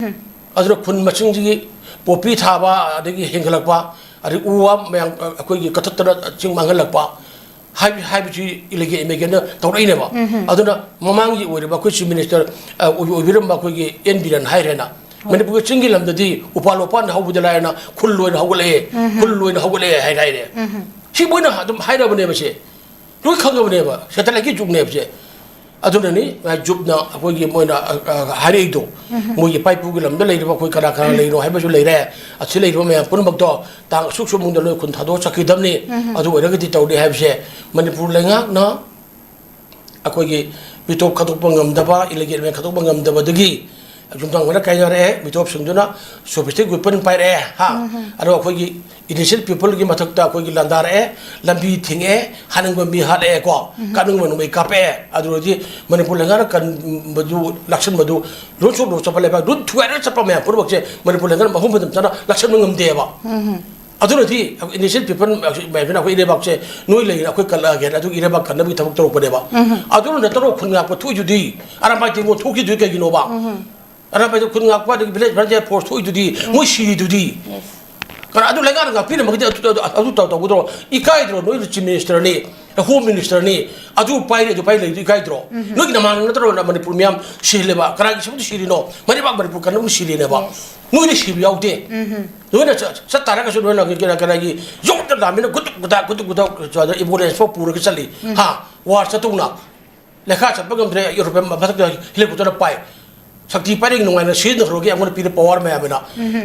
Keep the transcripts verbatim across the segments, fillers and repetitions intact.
ꯑꯗꯨꯅ ꯈꯨꯟ ꯃꯁꯤꯡꯁꯤꯒꯤ ꯄꯣꯄꯤ ꯊꯥꯕ, ꯑꯗꯒꯤ ꯍꯦꯟꯒꯠꯂꯛꯄ, ꯑꯗꯒꯤ ꯎ ꯋꯥ ꯃꯌꯥꯝ, ꯑ, ꯑꯩꯈꯣꯏꯒꯤ ꯀꯛꯊꯠꯇꯅ ꯆꯤꯡ ꯃꯥꯡꯍꯜꯂꯛꯄ ꯍꯥꯏꯕ, ꯍꯥꯏꯕꯁꯤ ꯏꯂꯤꯒꯦꯠ ꯏꯃꯤꯒꯦꯠꯅ ꯇꯧꯔꯛꯏꯅꯦꯕ꯫ ꯑꯗꯨꯅ ꯃꯃꯥꯡꯒꯤ ꯑꯣꯏꯔꯤꯕ ꯑꯩꯈꯣꯏ ꯆꯤꯐ ꯃꯤꯅꯤꯁꯇꯔ, ꯑ, ꯑꯣꯏ-, ꯑꯣꯏꯕꯤꯔꯝꯕ ꯑꯩꯈꯣꯏꯒꯤ ꯑꯦꯟ ꯕꯤꯔꯦꯟ ꯍꯥꯏꯔꯦꯅ, ꯃꯅꯤꯄꯨꯔꯒꯤ ꯆꯤꯡꯒꯤ ꯂꯝꯗꯗꯤ ꯎꯄꯥꯜ ꯋꯥꯄꯥꯟ ꯍꯧꯕꯗ ꯂꯥꯏꯔꯅ ꯈꯨꯜ ꯑꯣꯏꯅ ꯍꯧꯒꯠꯂꯛꯑꯦ, ꯈꯨꯜ ꯑꯣꯏꯅ ꯍꯧꯒꯠꯂꯛꯑꯦ ꯍꯥꯏꯅ ꯍꯥꯏꯔꯦ꯫ ꯁꯤ ꯃꯣꯏꯅ ꯑꯗꯨꯝ ꯍꯥꯏꯅꯕꯅꯦꯕ ꯁꯦ꯫ ꯂꯣꯏ ꯈꯪꯉꯕꯅꯦꯕ, ꯁꯦꯇꯦꯂꯥꯏꯠꯀꯤ ꯖꯨꯛꯅꯦꯕꯁꯦ꯫ ꯑꯗꯨꯅꯅꯤ, ꯑ, ꯖꯨꯞꯅ ꯑꯩꯈꯣꯏꯒꯤ ꯃꯣꯏꯅ, ꯑ, ꯑ, ꯍꯥꯏꯔꯛꯏꯗꯣ꯫ ꯃꯣꯏꯒꯤ ꯏꯄꯥ ꯏꯄꯨꯒꯤ ꯂꯝꯗ ꯂꯩꯔꯤꯕ ꯑꯩꯈꯣꯏ ꯀꯅꯥ ꯀꯅꯥ ꯂꯩꯔꯤꯅꯣ ꯍꯥꯏꯕꯁꯨ ꯂꯩꯔꯦ꯫ ꯑꯁꯤ ꯂꯩꯔꯤꯕ ꯃꯌꯥꯝ ꯄꯨꯝꯅꯃꯛꯇꯣ ꯇꯥꯡ ꯑꯁꯨꯛ ꯁꯨꯕ ꯃꯅꯨꯡꯗ ꯅꯣꯏ ꯈꯨꯟ ꯊꯥꯗꯣꯛꯑ ꯆꯠꯈꯤꯗꯕꯅꯤ꯫ ꯑꯗꯨ ꯑꯣꯏꯔꯒꯗꯤ ꯇꯧꯔꯗꯤ ꯍꯥꯏꯕꯁꯦ ꯃꯅꯤꯄꯨꯔ ꯂꯩꯉꯥꯛꯅ ꯑꯩꯈꯣꯏꯒꯤ ꯃꯤꯇꯣꯞ ꯈꯟꯗꯣꯛꯄ ꯉꯝꯗꯕ, ꯏꯂꯤꯒꯦꯠ ꯃꯦꯟ ꯈꯟꯗꯣꯛꯄ ꯉꯝꯗꯕꯗꯒꯤ ꯌꯨꯝꯊꯪ ꯑꯣꯏꯅ ꯀꯥꯏꯅꯔꯛꯑꯦ, ꯃꯤꯇꯣꯞꯁꯤꯡꯗꯨꯅ sophistic weapon ꯄꯥꯏꯔꯛꯑꯦ, ꯍꯥ? ꯑꯗꯣ ꯑꯩꯈꯣꯏꯒꯤ innocent peopleꯒꯤ ꯃꯊꯛꯇ ꯑꯩꯈꯣꯏꯒꯤ ꯂꯥꯟꯗꯥꯔꯛꯑꯦ, ꯂꯝꯕꯤ ꯊꯤꯡꯉꯛꯑꯦ, ꯍꯥꯠꯅꯤꯡꯕ ꯃꯤ ꯍꯥꯠꯂꯛꯑꯦꯀꯣ, ꯀꯥꯞꯅꯤꯡꯕ ꯅꯣꯡꯃꯩ ꯀꯥꯞꯄꯛꯑꯦ꯫ ꯑꯗꯨꯗꯤ ꯃꯅꯤꯄꯨꯔ ꯂꯩꯉꯥꯛꯅ ꯀꯟꯕꯗꯨ, ꯂꯥꯛꯁꯟꯕꯗꯨ, ꯂꯣꯟ ꯁꯨꯞ ꯂꯣꯟ ꯆꯠꯄ ꯂꯩꯕꯥꯛ, ꯂꯣꯟ ꯊꯨꯒꯥꯏꯔꯒ ꯆꯠꯄ ꯃꯌꯥꯝ ꯄꯨꯝꯅꯃꯛꯁꯦ ꯃꯅꯤꯄꯨꯔ ꯂꯩꯉꯥꯛꯅ ꯃꯐꯝ ꯃꯇꯝ ꯆꯥꯅ ꯂꯥꯛꯁꯟꯕ ꯉꯝꯗꯦꯕ꯫ ꯑꯗꯨꯅꯗꯤ innocent people ꯃꯌꯥꯝꯁꯤꯅ ꯑꯩꯈꯣꯏ ꯏꯔꯩꯕꯥꯛꯁꯦ ꯅꯣꯏ ꯂꯩꯔꯦ, ꯑꯩꯈꯣꯏ ꯀꯜꯂꯛꯑꯒꯦꯅ ꯑꯗꯨꯒꯤ ꯏꯔꯩꯕꯥꯛ ꯀꯟꯅꯕꯒꯤ ꯊꯕꯛ ꯇꯧꯔꯛꯄꯅꯦꯕ꯫ ꯑꯗꯨꯅ ꯅꯠꯇ꯭ꯔꯣ ꯈꯨꯟ ꯉꯥꯛꯄ ꯊꯣꯛꯏꯗꯨꯗꯤ, ꯑꯔꯥꯝꯕꯥꯏ ꯇꯦꯡꯒꯣꯜ ꯊꯣꯛꯈꯤꯗꯨꯗꯤ ꯀꯩꯒꯤꯅꯣꯕ? ꯑꯔꯥꯝꯕꯥꯏꯗ ꯈꯨꯟ ꯉꯥꯛꯄ ꯑꯗꯒꯤ village frontier force ꯊꯣꯛꯏꯗꯨꯗꯤ ꯃꯣꯏ ꯁꯤꯔꯤꯗꯨꯗꯤ꯫ ꯀꯅꯥ ꯑꯗꯨ ꯂꯩꯉꯥꯛꯅ ꯉꯥꯛꯄꯤꯔꯝꯃꯒꯗꯤ ꯑꯗꯨ, ꯑꯗꯨ, ꯑꯗꯨ ꯇꯧ-, ꯇꯧꯒꯗ꯭ꯔꯣ? ꯏꯀꯥꯏꯗ꯭ꯔꯣ? ꯅꯣꯏ chief ministerꯅꯤ, home ministerꯅꯤ, ꯑꯗꯨ ꯄꯥꯏꯔꯤ, ꯑꯗꯨ ꯄꯥꯏꯔꯤ ꯂꯩꯗꯨ ꯏꯀꯥꯏꯗ꯭ꯔꯣ? ꯅꯣꯏꯒꯤ ꯅꯃꯥꯡꯗ ꯅꯠꯇ꯭ꯔꯣ ꯃꯅꯤꯄꯨꯔ ꯃꯤꯌꯥꯝ ꯁꯤꯍꯜꯂꯦꯕ? ꯀꯅꯥꯒꯤ ꯁꯔꯨꯛꯇ ꯁꯤꯔꯤꯅꯣ? ꯃꯔꯩꯕꯥꯛ ꯃꯅꯤꯄꯨꯔ ꯀꯟꯅꯕ ꯁꯤꯔꯤꯅꯦꯕ꯫ ꯅꯣꯏꯗꯤ ꯁꯤꯕ ꯌꯥꯎꯗꯦ꯫ ꯅꯣꯏꯅ ꯆꯠ-, ꯆꯠ ꯇꯥꯔꯒꯁꯨ ꯅꯣꯏꯅ ꯀꯅꯥ-, ꯀꯅꯥꯒꯤ ꯌꯣꯝꯗ ꯂꯥꯝꯃꯤꯅ ꯒꯨꯗꯨꯛ ꯒꯨꯗꯥ, ꯒꯨꯗꯨꯛ ꯒꯨꯗꯥ, ambulance ꯐꯥꯎ ꯄꯨꯔꯒ ꯆꯠꯂꯤ꯫ ꯍꯥ? War ꯆꯠꯇꯧꯅ꯫ ꯂꯩꯈꯥ ꯆꯠꯄ ꯉꯝꯗ꯭ꯔꯦ, European ꯃꯊꯛꯇ helicopterꯅ ꯄꯥꯏ꯫ ꯁꯛꯇꯤ ꯄꯥꯏꯔꯤ ꯅꯨꯡꯉꯥꯏꯅ ꯁꯤꯖꯤꯟꯅꯈ꯭ꯔꯒꯦ, ꯑꯩꯉꯣꯟꯗ ꯄꯤꯔꯤ power ꯃꯌꯥꯝ ꯑꯃꯅ꯫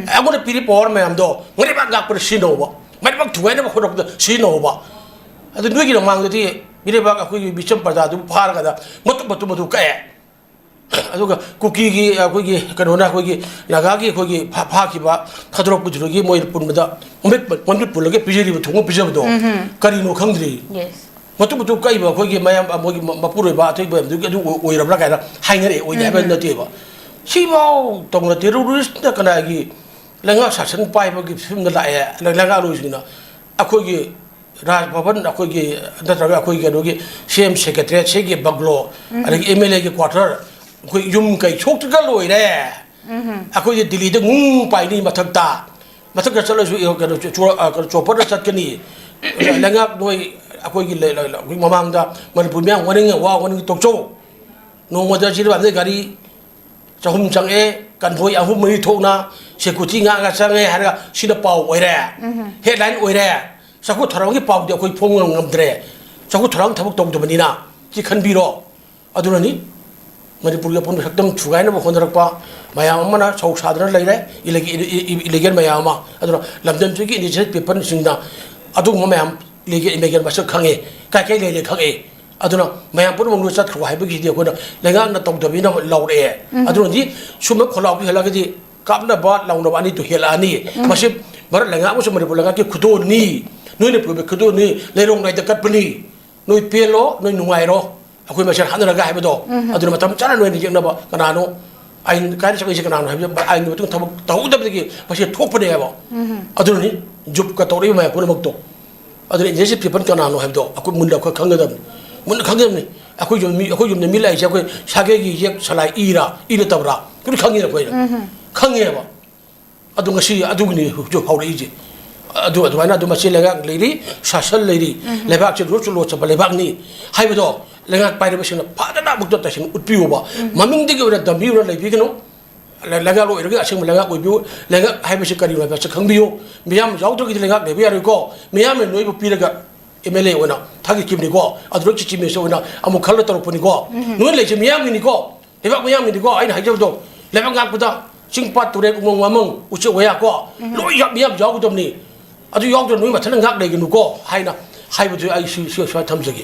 ꯑꯩꯉꯣꯟꯗ ꯄꯤꯔꯤ power ꯃꯌꯥꯝꯗꯣ ꯃꯔꯩꯕꯥꯛ ꯉꯥꯛꯄꯗ ꯁꯤꯖꯤꯟꯅꯧꯕ꯫ ꯃꯔꯩꯕꯥꯛ ꯊꯨꯒꯥꯏꯅꯕ ꯍꯣꯠꯅꯕꯗ ꯁꯤꯖꯤꯟꯅꯧꯕ꯫ ꯑꯗꯨ ꯅꯣꯏꯒꯤ ꯃꯃꯥꯡꯗꯗꯤ ꯃꯤꯔꯩꯕꯥꯛ ꯑꯩꯈꯣꯏꯒꯤ ꯃꯤꯆꯝ ꯄ꯭ꯔꯖꯥꯗꯨ ꯐꯥꯔꯒ ꯃꯇꯨꯝ ꯃꯇꯨꯝ ꯃꯇꯨꯝ ꯀꯛꯑꯦ꯫ ꯑꯗꯨꯒ ꯀꯨꯀꯤꯒꯤ ꯑꯩꯈꯣꯏꯒꯤ ꯀꯩꯅꯣꯅ, ꯑꯩꯈꯣꯏꯒꯤ ꯅꯥꯒꯥꯒꯤ ꯑꯩꯈꯣꯏꯒꯤ ꯐꯥ-, ꯐꯥꯈꯤꯕ ꯊꯥꯗꯣꯔꯛꯄꯗꯨꯗꯒꯤ ꯃꯣꯏ ꯄꯨꯟꯕꯗ ꯃꯃꯤꯠ, ꯃꯃꯤꯠ ꯄꯨꯜꯂꯒ ꯄꯤꯖꯔꯤꯕ, ꯊꯣꯡꯕ ꯄꯤꯖꯕꯗꯣ ꯀꯔꯤꯅꯣ ꯈꯪꯗ꯭ꯔꯤ꯫ ꯃꯇꯨꯝ ꯃꯇꯨꯝ ꯀꯛꯏꯕ ꯑꯩꯈꯣꯏꯒꯤ ꯃꯌꯥꯝ, ꯃꯣꯏꯒꯤ ꯃ-, ꯃꯄꯨꯔꯣꯏꯕ ꯑꯇꯩ ꯃꯌꯥꯝꯗꯨꯒꯤ ꯑꯗꯨ ꯑꯣꯏ-, ꯑꯣꯏꯔꯕ꯭ꯔꯥ ꯀꯥꯏꯅ ꯍꯥꯏꯅꯔꯛꯑꯦ, ꯑꯣꯏꯗꯦ ꯍꯥꯏꯕ ꯅꯠꯇꯦꯕ꯫ ꯁꯤꯐꯥꯎ ꯇꯧꯅ terroristꯅ ꯀꯅꯥꯒꯤ ꯂꯩꯉꯥꯛ ꯁꯥꯁꯟ ꯄꯥꯏꯕꯒꯤ ꯐꯤꯕꯝꯗ ꯂꯥꯛꯑꯦ, ꯂꯩꯉꯥꯛꯂꯣꯏꯁꯤꯡꯅ꯫ ꯑꯩꯈꯣꯏꯒꯤ ꯔꯥꯖ ꯚꯕꯟ, ꯑꯩꯈꯣꯏꯒꯤ ꯅꯠꯇ꯭ꯔꯒ ꯑꯩꯈꯣꯏꯒꯤ ꯀꯩꯅꯣꯒꯤ C M secretariat, ꯁꯤꯒꯤ bungalow, ꯑꯗꯒꯤ M L Aꯒꯤ quarter, ꯑꯩꯈꯣꯏ ꯌꯨꯝ ꯀꯩ ꯁꯣꯛꯇ꯭ꯔꯒ ꯂꯣꯏꯔꯦ꯫ ꯑꯩꯈꯣꯏꯗꯤ ꯗꯤꯜꯂꯤꯗ ꯉꯨꯡ ꯄꯥꯏꯅꯤ ꯃꯊꯛꯇ꯫ ꯃꯊꯛꯇ ꯆꯠꯂꯁꯨ, ꯑꯦ, ꯀꯩꯅꯣ, ꯆꯣ-, ꯆꯣ-, ꯑ, ꯀꯩꯅꯣ, ꯆꯣꯄꯔꯗ ꯆꯠꯀꯅꯤ꯫ ꯂꯩꯉꯥꯛ ꯅꯣꯏ ꯑꯩꯈꯣꯏꯒꯤ ꯂꯩ-, ꯂꯩ-, ꯂꯩ-, ꯑꯩꯈꯣꯏ ꯃꯃꯥꯡꯗ ꯃꯅꯤꯄꯨꯔ ꯃꯤꯌꯥꯝ ꯋꯥꯔꯅꯤꯡꯉꯦ, ꯋꯥ ꯋꯥꯔꯅꯤꯡꯉꯦ ꯇꯣꯛꯆꯧ꯫ ꯅꯣꯡꯃꯗ ꯁꯤꯗ ꯒꯥꯔꯤ ꯆꯍꯨꯝ ꯆꯪꯉꯛꯑꯦ, ꯀꯟꯚꯣꯏ ꯑꯍꯨꯝ ꯃꯔꯤ ꯊꯣꯛꯅ ꯁꯦꯀ꯭ꯌꯨꯔꯤꯇꯤ ꯉꯥꯛ ꯉꯥꯛ ꯆꯪꯉꯦ ꯍꯥꯏꯔꯒ ꯁꯤꯅ ꯄꯥꯎ ꯑꯣꯏꯔꯦ, ꯍꯦꯗꯂꯥꯏꯟ ꯑꯣꯏꯔꯦ꯫ ꯆꯥꯎꯈꯠ ꯊꯧꯔꯥꯡꯒꯤ ꯄꯥꯎꯗꯤ ꯑꯩꯈꯣꯏ ꯐꯣꯡꯕ ꯉꯝꯗ꯭ꯔꯦ꯫ ꯆꯥꯎꯈꯠ ꯊꯧꯔꯥꯡ ꯊꯕꯛ ꯇꯧꯗꯕꯅꯤꯅ ꯁꯤ ꯈꯟꯕꯤꯔꯣ꯫ ꯑꯗꯨꯅꯅꯤ ꯃꯅꯤꯄꯨꯔꯒꯤ ꯑꯄꯨꯟꯕ ꯁꯛꯇꯝ ꯊꯨꯒꯥꯏꯅꯕ ꯍꯣꯠꯅꯔꯛꯄ ꯃꯌꯥꯝ ꯑꯃꯅ ꯁꯧ ꯁꯥꯗꯅ ꯂꯩꯔꯦ, ꯏꯂꯤꯒꯦꯜ ꯃꯌꯥꯝ ꯑꯃ꯫ ꯑꯗꯨꯅ ꯂꯝꯗꯝꯁꯤꯒꯤ ꯏꯟꯗꯤꯖꯤꯅꯁ ꯄꯤꯄꯜꯁꯤꯡꯅ ꯑꯗꯨꯒꯨꯝꯕ ꯃꯌꯥꯝ ꯏꯂꯤꯒꯦꯜ ꯃꯁꯛ ꯈꯪꯉꯦ, ꯀꯥꯏ ꯀꯥꯏ ꯂꯩꯔꯦ ꯈꯪꯉꯦ꯫ ꯑꯗꯨꯅ ꯃꯌꯥꯝ ꯄꯨꯝꯅꯃꯛ ꯂꯣꯏ ꯆꯠꯈ꯭ꯔꯣ ꯍꯥꯏꯕꯒꯤꯗꯤ ꯑꯩꯈꯣꯏꯅ ꯂꯩꯉꯥꯛꯅ ꯇꯧꯗꯕꯅꯤꯅ ꯂꯧꯔꯛꯑꯦ꯫ ꯑꯗꯨꯅꯗꯤ ꯁꯨꯝꯕ ꯈꯣꯜꯂꯥꯎꯕꯤ ꯍꯦꯜꯂꯒꯗꯤ ꯀꯥꯞꯅꯕ ꯂꯥꯎꯅꯕ ꯑꯅꯤꯗꯨ ꯍꯦꯜꯂꯛꯑꯅꯤ꯫ ꯃꯁꯤ ꯚꯥꯔꯠ ꯂꯩꯉꯥꯛ ꯑꯃꯁꯨꯡ ꯃꯅꯤꯄꯨꯔ ꯂꯩꯉꯥꯛꯀꯤ ꯈꯨꯗꯣꯜꯅꯤ, ꯅꯣꯏꯅ ꯄꯨꯕ ꯈꯨꯗꯣꯜꯅꯤ, ꯂꯩꯔꯣꯡ ꯂꯩꯗ ꯀꯠꯄꯅꯤ꯫ ꯅꯣꯏ ꯄꯦꯜꯂꯣ, ꯅꯣꯏ ꯅꯨꯡꯉꯥꯏꯔꯣ, ꯑꯩꯈꯣꯏ ꯃꯁꯦꯟ ꯍꯥꯠꯅꯔꯒ ꯍꯥꯏꯕꯗꯣ꯫ ꯑꯗꯨꯅ ꯃꯇꯝ ꯆꯥꯅ ꯅꯣꯏꯅ ꯌꯦꯛꯅꯕ ꯀꯅꯥꯅꯣ? ꯑꯥꯏꯟ ꯀꯥꯏꯅ ꯆꯠꯂꯤꯁꯦ ꯀꯅꯥꯅꯣ ꯍꯥꯏꯕꯗ ꯑꯥꯏꯟꯒꯤ ꯃꯇꯨꯡ ꯊꯕꯛ ꯇꯧꯍꯧꯗꯕꯗꯒꯤ ꯃꯁꯤ ꯊꯣꯛꯄꯅꯦꯕ꯫ ꯑꯗꯨꯅꯅꯤ ꯖꯨꯞꯀ ꯇꯧꯔꯛꯏꯕ ꯃꯌꯥꯝ ꯄꯨꯝꯅꯃꯛꯇꯣ꯫ ꯑꯗꯨꯅ ꯏꯟꯗꯤꯖꯤꯅꯁ ꯄꯤꯄꯜ ꯀꯅꯥꯅꯣ ꯍꯥꯏꯕꯗꯣ ꯑꯩꯈꯣꯏ ꯃꯨꯟꯅ ꯑꯩꯈꯣꯏ ꯈꯪꯒꯗꯕꯅꯤ꯫ ꯃꯨꯟꯅ ꯈꯪꯒꯗꯕꯅꯤ꯫ ꯑꯩꯈꯣꯏ ꯌꯨꯝ ꯃꯤ, ꯑꯩꯈꯣꯏ ꯌꯨꯝꯗ ꯃꯤ ꯂꯥꯛꯏꯁꯦ ꯑꯩꯈꯣꯏ ꯁꯥꯒꯩꯒꯤ ꯌꯦꯛ ꯁꯂꯥꯏ ꯏꯔꯥ, ꯏ ꯅꯠꯇꯕ꯭ꯔꯥ? ꯑꯗꯨ ꯈꯪꯉꯤꯅ ꯑꯩꯈꯣꯏꯅ꯫ ꯈꯪꯉꯦꯕ꯫ ꯑꯗꯨ ꯉꯁꯤ ꯑꯗꯨꯒꯤꯅꯤ ꯍꯧꯖꯤꯛ ꯍꯧꯔꯛꯏꯁꯦ꯫ ꯑꯗꯨ ꯑꯗꯨꯃꯥꯏꯅ ꯑꯗꯨ ꯃꯁꯤ ꯂꯩꯉꯥꯛ ꯂꯩꯔꯤ, ꯁꯥꯁꯟ ꯂꯩꯔꯤ, ꯂꯩꯕꯥꯛꯁꯦ ꯔꯨꯠꯁꯨ ꯂꯣꯠꯆꯕ ꯂꯩꯕꯥꯛꯅꯤ ꯍꯥꯏꯕꯗꯣ ꯂꯩꯉꯥꯛ ꯄꯥꯏꯔꯤꯕꯁꯤꯡꯅ ꯐꯖꯅ ꯑꯃꯨꯛꯇ ꯇꯁꯦꯡꯅ ꯎꯠꯄꯤꯌꯨꯕ꯫ ꯃꯃꯤꯡꯗꯒꯤ ꯑꯣꯏꯅ ꯗꯝꯕꯤ ꯑꯣꯏꯅ ꯂꯩꯕꯤꯒꯅꯨ꯫ ꯂꯩ-, ꯂꯩꯉꯥꯛ ꯑꯣꯏꯔꯒ ꯑꯁꯦꯡꯕ ꯂꯩꯉꯥꯛ ꯑꯣꯏꯕꯤꯌꯨ꯫ ꯂꯩꯉꯥꯛ ꯍꯥꯏꯕꯁꯤ ꯀꯔꯤꯅꯣ ꯍꯥꯏꯕꯁꯤ ꯈꯪꯕꯤꯌꯨ꯫ ꯃꯤꯌꯥꯝ ꯌꯥꯎꯗ꯭ꯔꯒꯗꯤ ꯂꯩꯉꯥꯛ ꯂꯩꯕ ꯌꯥꯔꯣꯏꯀꯣ꯫ ꯃꯤꯌꯥꯝꯅ ꯅꯣꯏꯕꯨ ꯄꯤꯔꯒ ꯑꯦꯝ ꯑꯦꯜ ꯑꯦ ꯑꯣꯏꯅ ꯊꯥꯒꯠꯈꯤꯕꯅꯤꯀꯣ꯫ ꯑꯗꯨꯗ ꯆꯤꯐ ꯃꯤꯅꯤꯁꯇꯔ ꯑꯣꯏꯅ ꯑꯃꯨꯛ ꯈꯜꯂ ꯇꯧꯔꯛꯄꯅꯤꯀꯣ꯫ ꯅꯣꯏ ꯂꯩꯁꯦ ꯃꯤꯌꯥꯝꯒꯤꯅꯤꯀꯣ꯫ ꯂꯩꯕꯥꯛ ꯃꯤꯌꯥꯝꯒꯤꯅꯤꯀꯣ꯫ ꯑꯩꯅ ꯍꯥꯏꯖꯕꯗꯣ, ꯂꯩꯕꯥꯛ ꯉꯥꯛꯄꯗ ꯆꯤꯡ ꯄꯥꯠ ꯇꯨꯔꯦꯜ ꯎꯃꯪ ꯋꯥꯃꯪ ꯎꯆꯦꯛ ꯋꯥꯌꯥ ꯀꯣ, ꯂꯣꯏ ꯌꯥ-, ꯃꯤꯌꯥꯝ ꯌꯥꯎꯒꯗꯕꯅꯤ꯫ ꯑꯗꯨ ꯌꯥꯎꯗ꯭ꯔ ꯅꯣꯏ ꯃꯊꯟꯇ ꯉꯥꯛ ꯂꯩꯒꯅꯨꯀꯣ ꯍꯥꯏꯅ ꯍꯥꯏꯕꯗꯨ ꯑꯩ ꯁꯤ, ꯁꯤ ꯁ꯭ꯋꯥꯏ ꯊꯝꯖꯒꯦ꯫